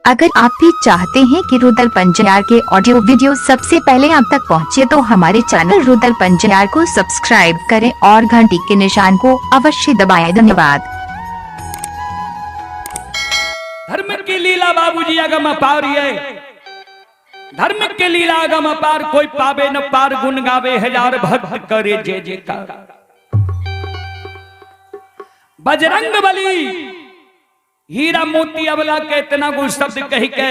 अगर आप भी चाहते हैं कि रुदल पंजियार के ऑडियो वीडियो सबसे पहले आप तक पहुंचे तो हमारे चैनल रुदल पंजियार को सब्सक्राइब करें और घंटी के निशान को अवश्य दबाएं। धन्यवाद। धर्म की लीला बाबूजी अगम अपार है। धर्म के लीला अगम अपार, कोई पावे न पार, गुण गावे हजार भक्त करे जय जयकार। बजरंग बली हीरा मोती अबला के इतना गो शब्द कही के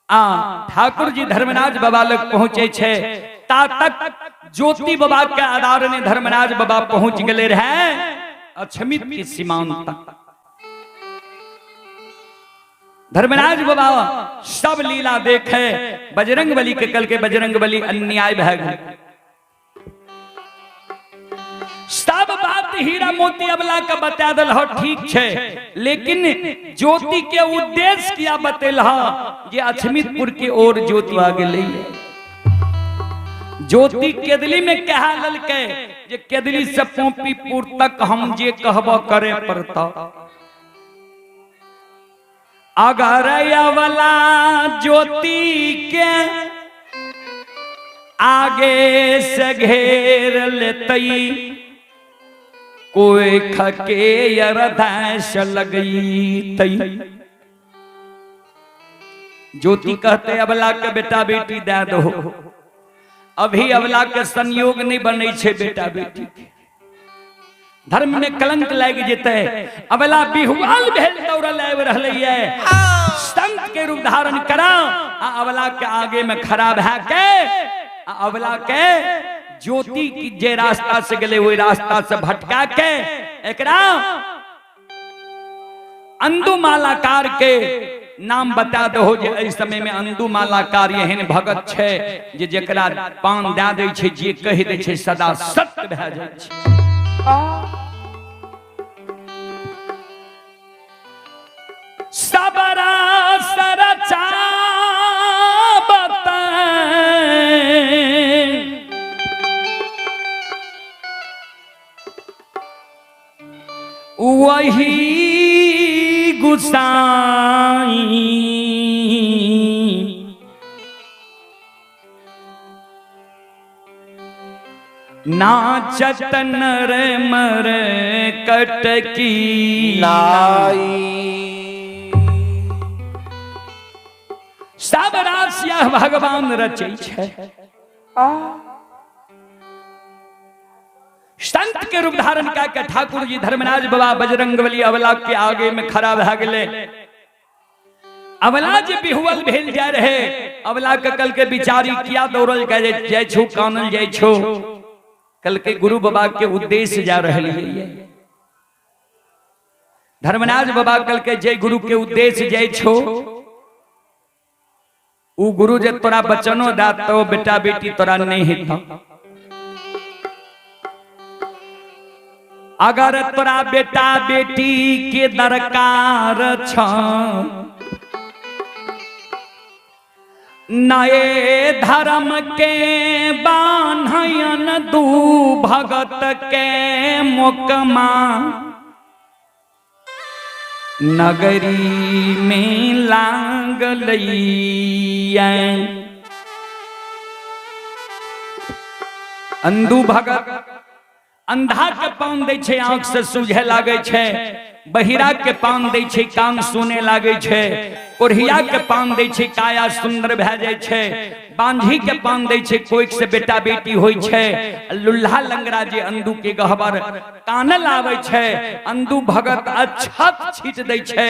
आ ठाकुर जी धर्मराज बाबा लग पहुंचे छे। ता तक ज्योति बाबा के आधार ने धर्मराज बाबा पहुंच गए रहे अक्षमित की सीमान तक। धर्मराज बाबा सब लीला देखे बजरंग बली के कल के बजरंग बली अन्याय भय गए। सब बात हीरा मोती अबला का बता दल हो ठीक छे, लेकिन ज्योति के उद्देश्य किया बतेल जे अक्षमितपुर के ओर ज्योति आ गेलै। ज्योति केदली में कहा ललके जे केदली से पोपीपुर तक हम जे कहब करे पड़ता। अगर अवला ज्योति के आगे से घेर लेतई कोई खके अरदास लगई तई। ज्योति कहते अबला के बेटा बेटी दे दो, अभी अबला के संयोग नहीं बने छे बेटा बेटी के, धर्म में कलंक लाग जेते। अबला बिहुआल भेल दौड़ल आबि रहलै, संत के रूप धारण करा आ अबला के आगे में खड़ा भए के आ अबला के ज्योति की जे रास्ता से गले वही रास्ता से भटका के एकरा अंदू मालाकार के नाम बता दो जे एहि समय में अंदू मालाकार एहन भगत छे जे जेकरा पान दए दै छे, जे कहि दै छे सदा सत्य भए जाइ छे। सबरा सरचा वही गुसाई नाचत नर मर कटकी नाई। सब राशिया भगवान रचै छे। संत के रूप धारण के ठाकुर जी धर्मराज बाबा बजरंग बली अबला के आगे में खड़ा भए गेले। अबला जे बिहुअल भेल जा रहे अबला के कल के बिचारी किया दौड़ल के जाय छो कानल जाय छो, कल के गुरु बाबा के उद्देश्य जा रहलियै। धर्मराज बाबा कल के जय गुरु के उद्देश्य जाय छो, उ गुरु जे तोरा बचनो दात तो बेटा बेटी तोरा नहीं हेतौ। अगर तोरा बेटा बेटी के दरकार छ नए धर्म के बान्हयन दू भगत के मोकमा नगरी में लागलैया। अंधू भगत अंधा के पान दै छे आंख से सूझे लागे छे, बहिरा के पान दै छे कान सुने लागे छे, कोढ़िया के पान दै छे काया सुंदर भए जाइ छे, बांझी के पान दै छे कोइक से बेटा बेटी होइ छे, लुल्हा लंगड़ा जे अंधू के गहबर कानल आबै छे, अंधू भगत अक्षत छीट दै छे,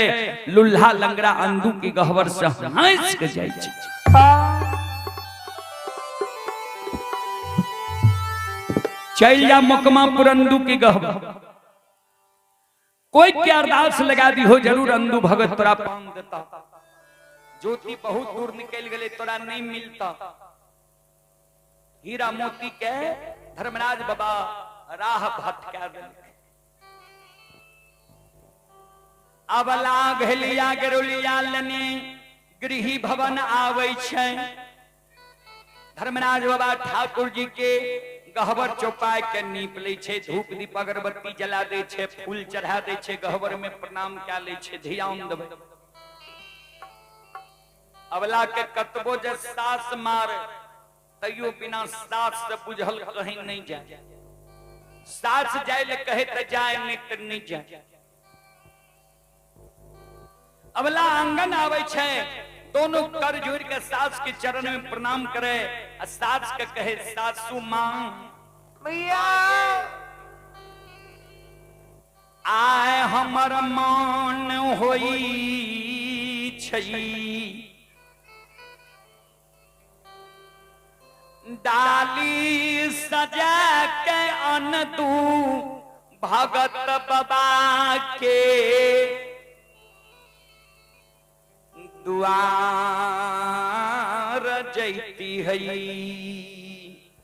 लुल्हा लंगड़ा अंधू के गहबर से हंस के जाइ छे। चल जा मोकमापुर अंधू के गहबर, कोई के अरदास लगा दी हो जरूर अंधू भगत तोरा पान देता। ज्योति बहुत दूर निकल गए तोरा नहीं मिलता। हीरा मोती के धर्मराज बाबा राह भटका देलकै। अबला घेलिया गेरुलिया लने गृही भवन आबै छै। धर्मराज बाबा ठाकुर जी के गहबर चौपाई के नीप लै छै, धूप दीप अगरबत्ती जला दै छै, फूल चढ़ा दै छै, गहबर में प्रणाम कए लै छै, ध्यान देबै। अबला के कतबो जे सास मार तैयो बिना सास से बुझल कहीं नहीं जाए। सास जाए ले कहे तो जाए, नहीं तो नहीं जाए। अबला आंगन आवे छे, दोनों कर जोड़ के सास के चरण में प्रणाम करे आ सास के कहे सासू मां मैया आए हमर मान होई छई डाली सजा के अन तू भगत बाबा के दुआर जैती है।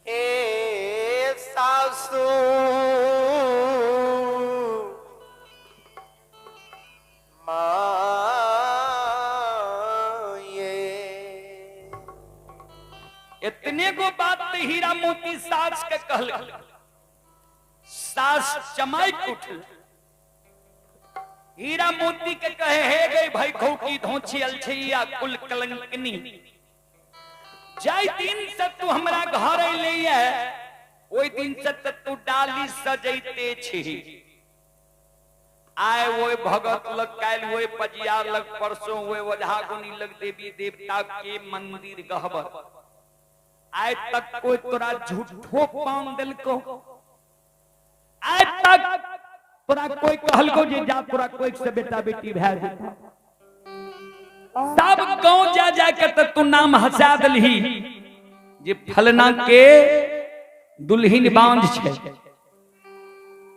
ए सासू माये इतने गो बात तो हीरा मोती सास के कहल, सास चमक उठल। हीरा मोती के कहे हे गई भाई खौकी धोछी अलछिया कुल कलंकनी, जाय दिन से तू हमरा घर अइले है ओई दिन से त तू डाली सजैते छी। आए वो भगत लग काल वो पजियार लग परसों वो ओझा गुनी लग देवी देवता के मंदिर गहबर, आए तक कोई तोरा झूठो पान दिलको, आए तक तोरा कोई कहलको जे जा तोरा कोई से बेटा बेटी भए जेतौ। सब गांव जा जा के त तू नाम हंसा दलही जे फलना के दुल्हिन बांझ छे,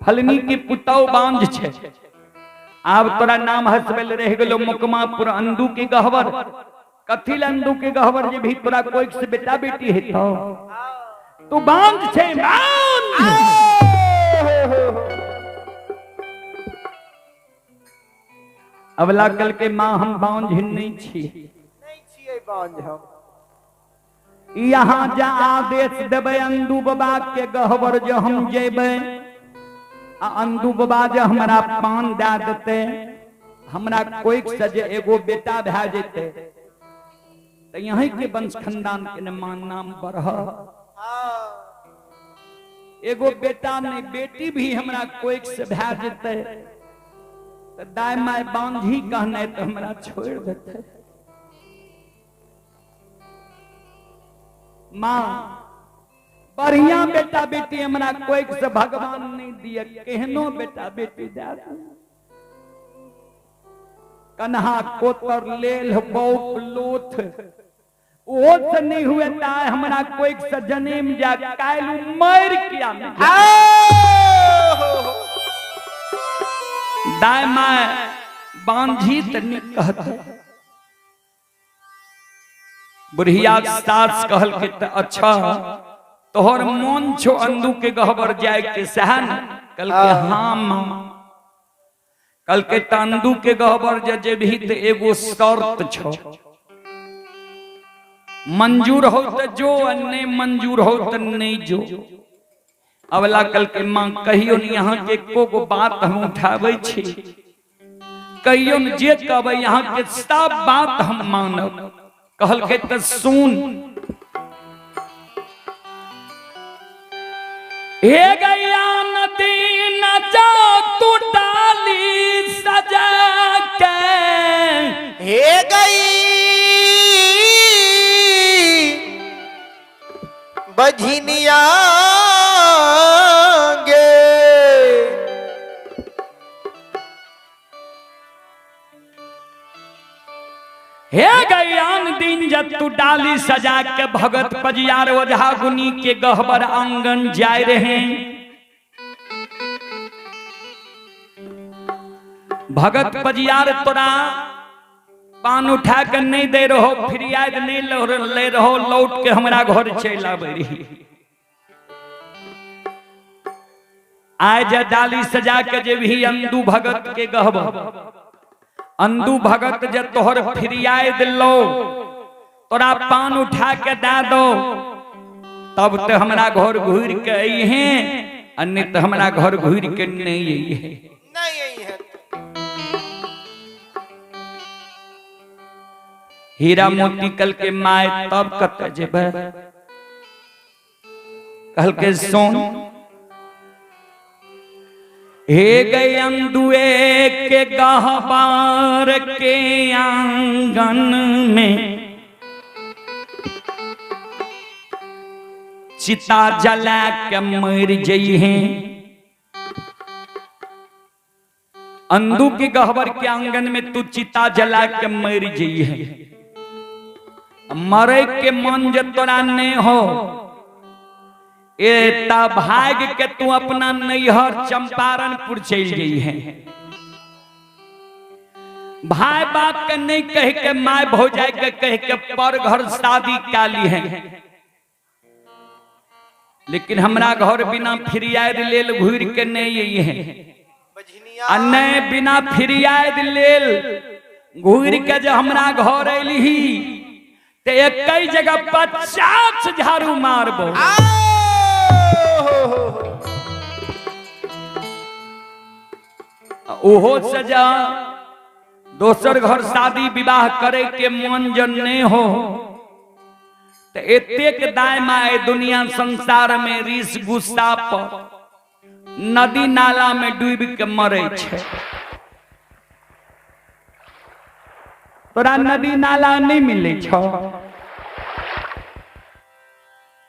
फलनी के पुतौ बांझ छे। आब तोरा नाम हंसबेल रह गेलो मुकमापुर अंदू के गहबर। कथी ले अंदू के गहबर जे भी तोरा कोई से बेटा बेटी हेतौ, तू बांझ छे बांझ। अबला कल के मां हम बांझ नहीं छी, नहीं छियै बांझ हम। यहाँ जा आदेश देबै अंदू बाबा के गहबर जे हम जेबै आ अंदू बाबा जे हमरा पान दए देतै, हमरा कोई से जे एगो बेटा भए जेतै तऽ यहीं के वंश खानदान के ने मान नाम बढ़। एगो बेटा नहीं बेटी भी हमरा कोई से भए जेतै तऽ दाय my बांझी कहने तऽ हमरा छोड़ देतै। माँ बढ़िया बेटा बेटी हमरा कोई से भगवान नहीं दिए, केहनो बेटा बेटी दे दे। कन्हा कोतर लेल बौक लोथ ओ से नहीं हुए ताय हमरा कोई से जनेम जा काल्हि मर किया नहीं। दाय my बांझी त नहीं कहते। बुढ़िया सास कहल के त अच्छा तोहर मन छो अंदू के गहबर जाय के सह न। कल के हाँ माँ। कल के त अंदू के गहबर जे जेबही त एगो शर्त छो, मंजूर हो त जो आ नहीं मंजूर हो त नहीं जो। अबला कल के माँ कहियो न यहाँ के एको गो बात हम उठाबै छी, कहियो न जे कहबै यहाँ के सब बात हम मानब। कहल के त सुन, हे गैया नदी न जा तू डाली सजा के, हे गई बझनिया गे हे गैयान दिन जब तू डाली सजा के भगत पजियार ओझा गुनी के गहबर आंगन जाय रहे। भगत पजियार तोरा पान उठा के नहीं दे रहो, फिरियाद नहीं ले रहो, लौट के हमरा घर चल आबे रही। आय जे डाली सजा के जे भी अंदू भगत के गहबर, अंदू भगत जे तोहर फिरियाद लो, तोरा पान उठा के दे दो, तब तो हमरा घर घूर के अइहे, आ नहीं तो हमरा घर घूर के नहीं अइहे। नहीं आई है। हीरा मोती कल के my तब कत जेबै? कहलकै सुन, हे गई अंदुए के गहबार के आंगन में चिता जला के मर जइहे। अंदू के गहबर के आंगन में तू चिता जला के मर जइहे। मरे के मन जे तोरा नहीं हो ए ता भाग के तू अपना नैहर चंपारणपुर चल जइहे। भाई बाप के नहीं कह के my भौजाई के कह के पर घर शादी काली है, लेकिन हमरा घर बिना फिरियाद लेल घूर के नहीं आई है। आ नहीं बिना फिरियाद लेल घूर के जो हमरा घर अली ते एक जगह 50 झाड़ू मारबो। ओहो सजा दोसर घर शादी विवाह करे के मन जन नहीं हो तो एतेक दाय my दुनिया संसार में रिस गुस्सा पर नदी नाला में डूब के मरे छे। तोरा नदी नाला नहीं मिले छो?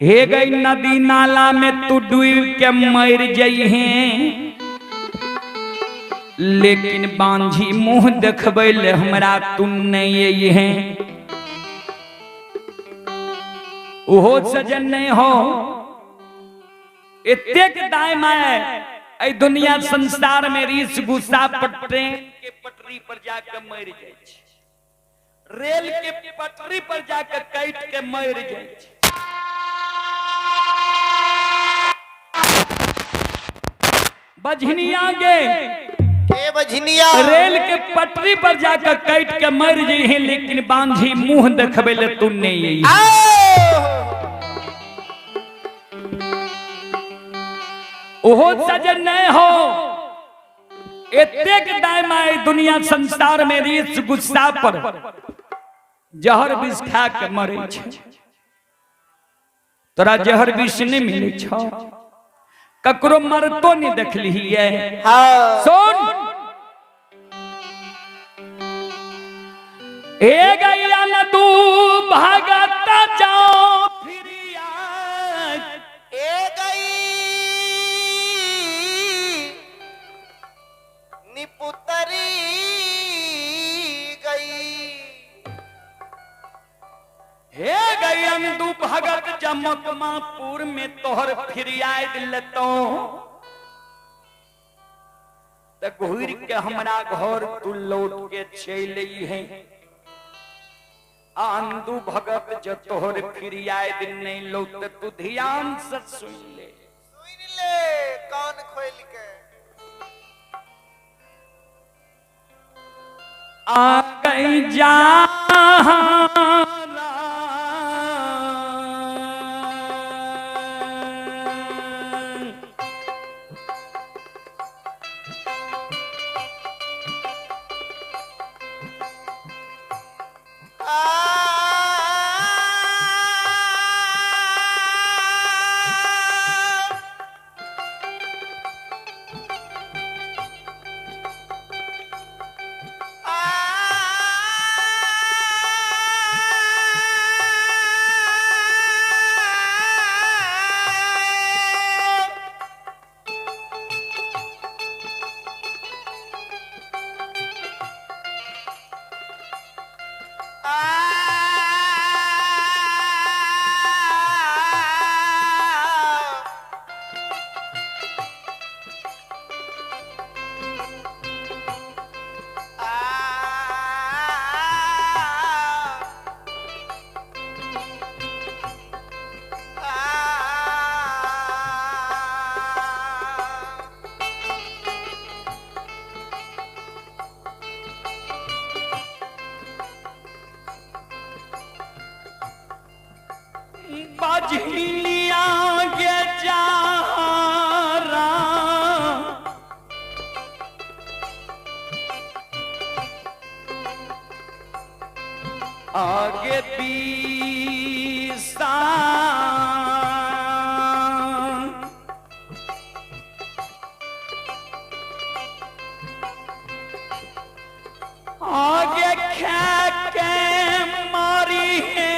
हे गई नदी नाला में तू डूब के मर जइहे, लेकिन बांझी मुंह देखबै ले हमरा तू नहीं अइहे। ओहो सजन नहीं हो एतेक दाय my एहि दुनिया संसार में रीस गुस्सा पर ट्रेन के पटरी पर जाके मर जाइ छै, रेल के पटरी पर जाके कटि के मर जाइ छै। बझनिया गे के बझनिया रेल के पटरी पर जाकर कटि के मर जइहे, लेकिन बांझी मुंह देखबै ले तू नहीं अइहे। ओहो सजन नहीं हो एतेक दाय my दुनिया संसार में रीस गुस्सा पर जहर विष खा के मरे छै। तोरा जहर विष नहीं मिले छौ? ककरो मरतो नहीं देखलियै। हाँ। सुन, ए गैया न दू भगत जाओ फिर ए गई निपुतरी गई। हे गई अंदू भगत जमकमापुर में तोहर फिरियाद लेतो त घूर के हमरा घर तू लौट के चल है। अंदू भगत जो तोहर फिरियाद नहीं लौट तू ध्यान से सुन ले, सुन ले कान खोल के। आ गई जा बजलिया के चारा आगे पीसा आगे खा के मारी है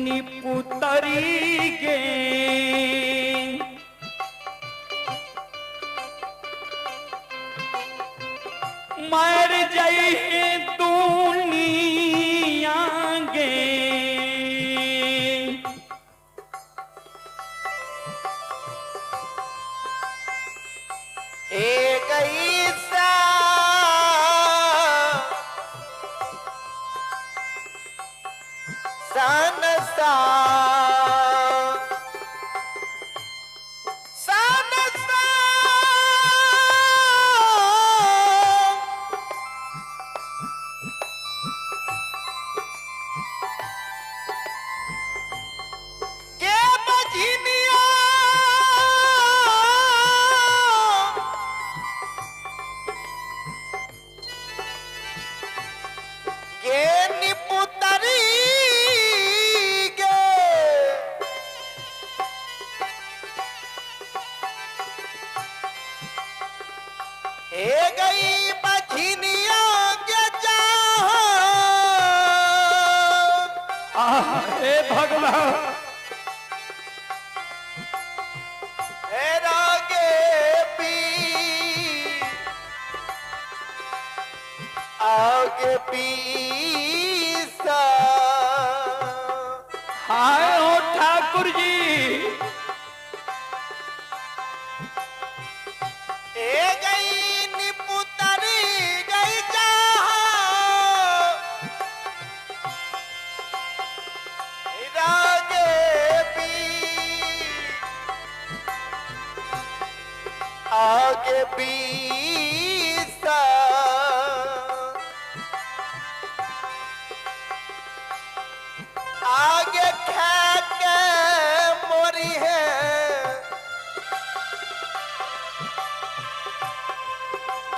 निपुतरी गे। मर जाई दुनिया गे। ए गई सा सन सा सन सा के बझनिया गे निपुतरी गे। ए गई बझनिया के जहाँ आह, हे भगवान रागे पी आगे पीसा हाय ओ ठाकुर जी। ए गई निपुतरी गई जहाँ रागे पी आगे पीसा आगे खा के मोरी है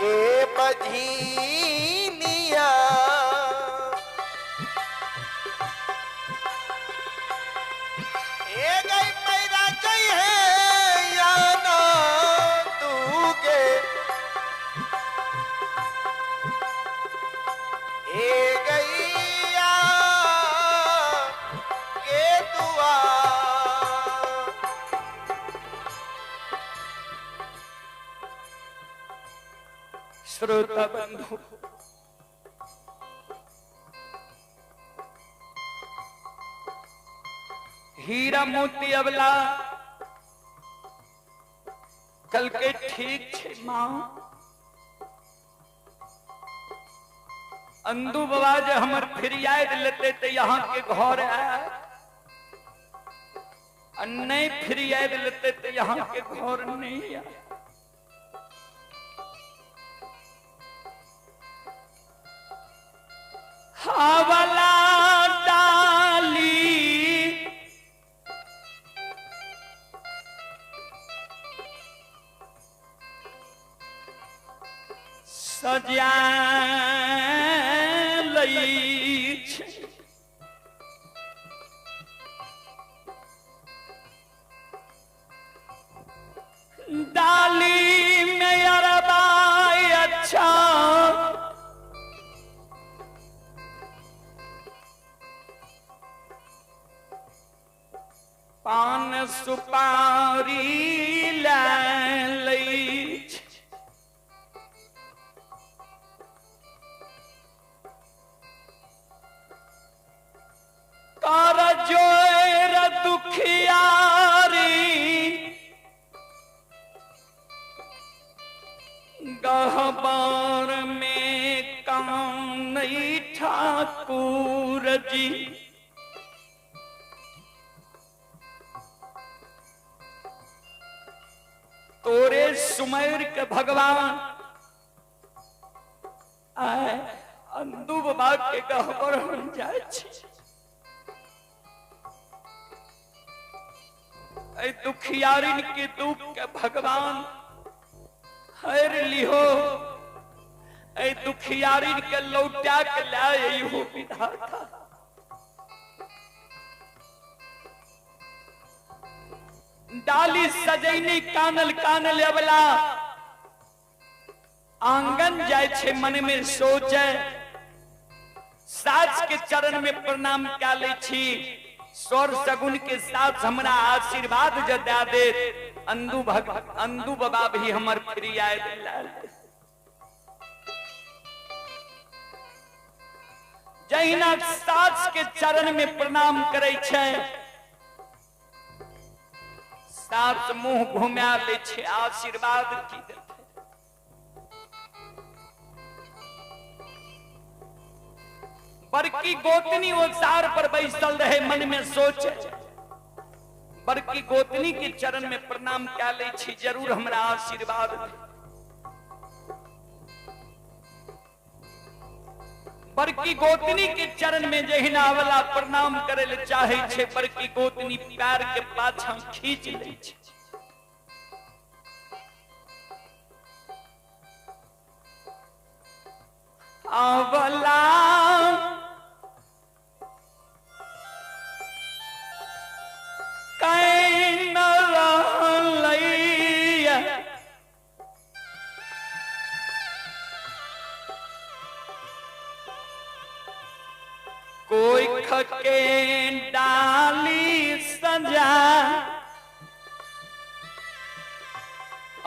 गे बझिनिया। ए गई पैरा जई है या ना तू गे। ए गैया के दुआ श्रोता बंधु, हीरा मोती अबला कल के ठीक छे मां। अंदू बाबा जे हमर फिरियाद लेते ते यहाँ के घर आए, आ नहीं फिरियाद लेते ते यहाँ के घर नहीं आए। हवला डाली सजा लई छे। डाली में अरबा अच्छा पान सुपारी लै लई छे। कर जोर दुखियारी गहबर में काम नहीं ठाकुर जी। तोरे सुमेर के भगवान आए अंदू बाबा के गहबर हम जाए छी। ऐ दुखियारिन के दुख के भगवान हर लिहो ए दुखियारी के लौटा के लाए हो विधाता। डाली सजैनी कानल कानल अबला आंगन जाय छे, मन में सोचे सास के चरण में प्रणाम कए लै छी, स्वर सगुन के साथ हमरा आशीर्वाद जे दए देत, अंदू भग अंदू बाबा भी हमर फ्री आए। जहिना सास के चरण में प्रणाम करै छै, सास मुंह घुमा लै छै, आशीर्वाद की देतै। बड़की गोतनी ओसार पर बैसल रहे, मन में सोचे बड़की गोतनी के चरण में प्रणाम कए लै छी, जरूर हमरा आशीर्वाद दे। बड़की गोतनी के चरण में जहिना वाला प्रणाम करे ले चाहे छे, बड़की गोतनी पैर के पाछा खींच लै छे। आवला can रहलैया कोई खके डाली सजा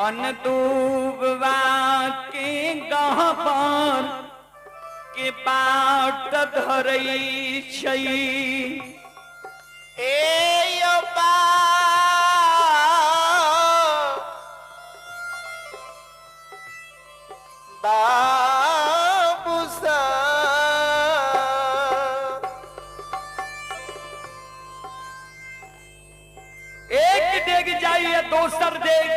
अनदूबवा के गहबर के बाट धरै छै। ए यो बा बाबू सा एक डेग जाइए दोसर डेग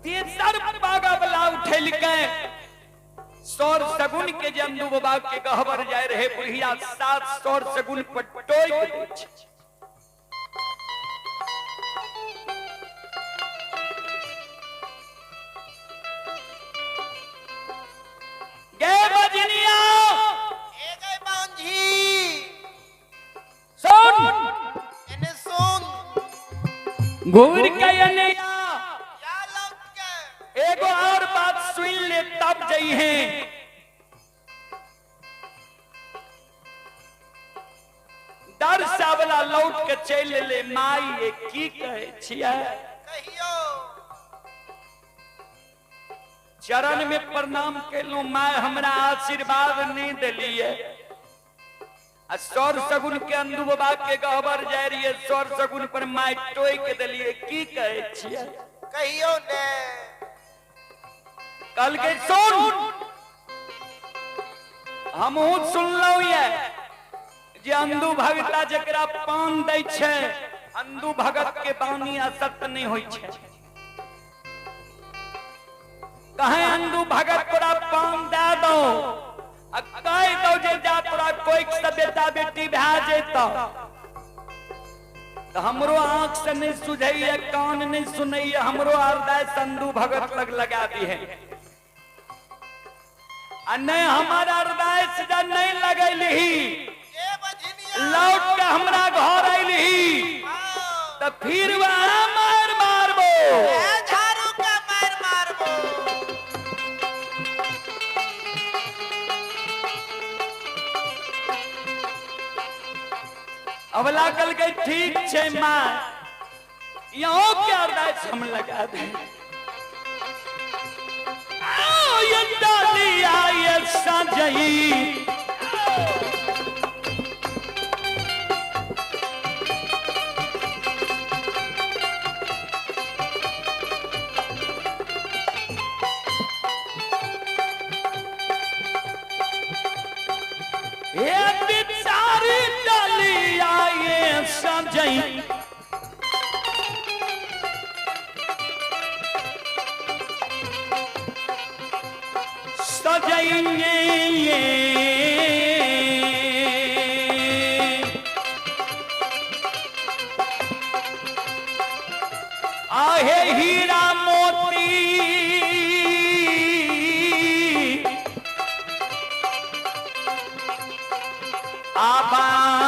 तेसर बागा वाला उठेलकै सौर सगुन के जे अंदू बाबा के गहबर जाय रहे बुढ़िया 7 सौर सगुन पर टोक दै छै। गे बजनिया ए गए बांझी सुन एने सुन घूर के एने या लौट के एगो और बात सुन ले तब जइहे। डर सावला लौट के चल ले माई ये की कहे छियै। कहियो चरण में प्रणाम केलहुं माय हमरा आशीर्वाद नहीं देलिए। आ सौर सगुन के अंदू बाबा के गहबर जाय रहिए, सौर सगुन पर my टोक देलिए की कहे छियै। कहियो ने कल के सुन हमहू सुनलहुं ये जे अंदू भगता जकरा पान दै छै अंदू भगत के बानी असत्य नहीं होई छै। कहे अंदू भगत तोरा पान दे दो आ कह दो जे जा तोरा कोई से बेटा बेटी भए जेतौ तो हमरो आंख से नहीं सुझैया कान नहीं सुनैया हमरो हृदय संदू भगत लग लगा दी है। आ नहीं हमारा हृदय से जा नहीं लगैली ए बजनिया लौट के हमरा घर अयली हाँ। तो फिर वहां मार मारबो। ए झाड़ू के मार मारबो। अबला कल के ठीक छे माँ यहाँ के हृदय से हम लगा दे। आओ ये डालिया ये सजई ये बिचारी डालिया ये सजई सजाएंगे ये आहे हीरा मोती आबा।